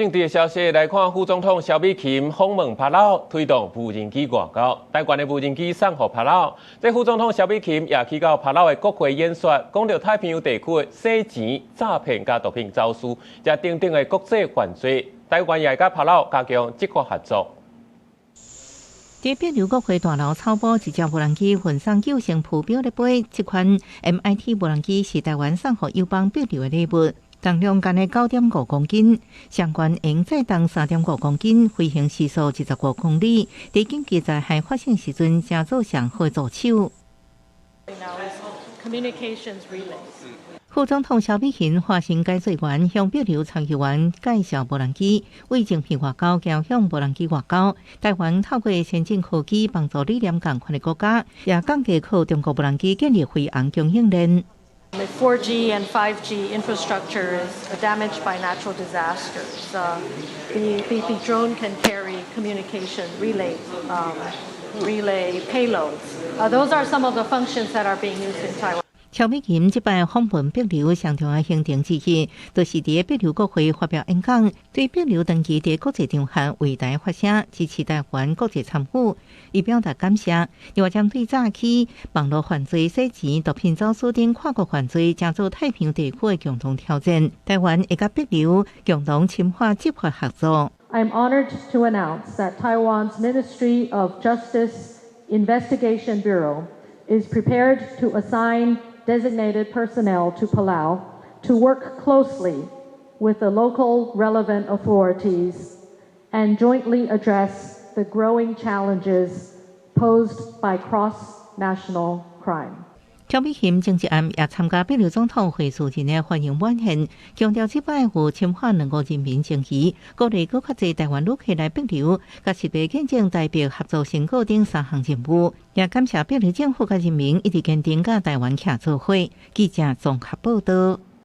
政治的消息來看，副總統蕭美琴訪問帕勞，推動無人機外交。台灣的無人機送予帕勞，這副總統蕭美琴也去到帕勞的國會演說，講著太平洋地區的洗錢、詐騙佮毒品走私，這等等的國際犯罪，台灣也會佮帕勞加強執法合作。佇帛琉國會大樓草埔，一隻無人機運送救生浮標咧飛，這款 MIT 無人機是台灣送予友邦帛琉的禮物。重量干焦9.5公斤，上懸會載重3.5公斤，飛行時速25公里。佇緊急災害發生時陣，成做上好助手。副總統蕭美琴化身解說員，向帛琉參議員介紹無人機，為晶片外交走向無人機外交。台灣透過先進科技幫助理念仝款的國家，也降低靠中國無人機建立飛航供應鏈。 If 4G and 5G infrastructure is damaged by natural disasters, the drone can carry communication relay payloads. Those are some of the functions that are being used in Taiwan. 蕭美琴這擺訪問帛琉上重要行程之一，就是佇帛琉國會發表演講，對帛琉長期佇國際場合為台發聲，支持台灣國際參與，伊表達感謝。另外，針對早起網路犯罪、洗錢、毒品走私等跨國犯罪，成做太平洋地區的共同挑戰，台灣會佮帛琉共同深化執法合作。 I am honored to announce that Taiwan's Ministry of Justice Investigation Bureau is prepared to assign designated personnel to Palau to work closely with the local relevant authorities and jointly address the growing challenges posed by cross-national crime. 蕭美琴前一暗也參加帛琉總統惠恕仁的歡迎晚宴，強調這擺有深化兩國人民情誼，鼓勵閣較濟台灣旅客來帛琉，佮實地見證台帛合作成果等三項任務，也感謝帛琉政府佮人民一直堅定佮台灣徛做伙。記者綜合報道。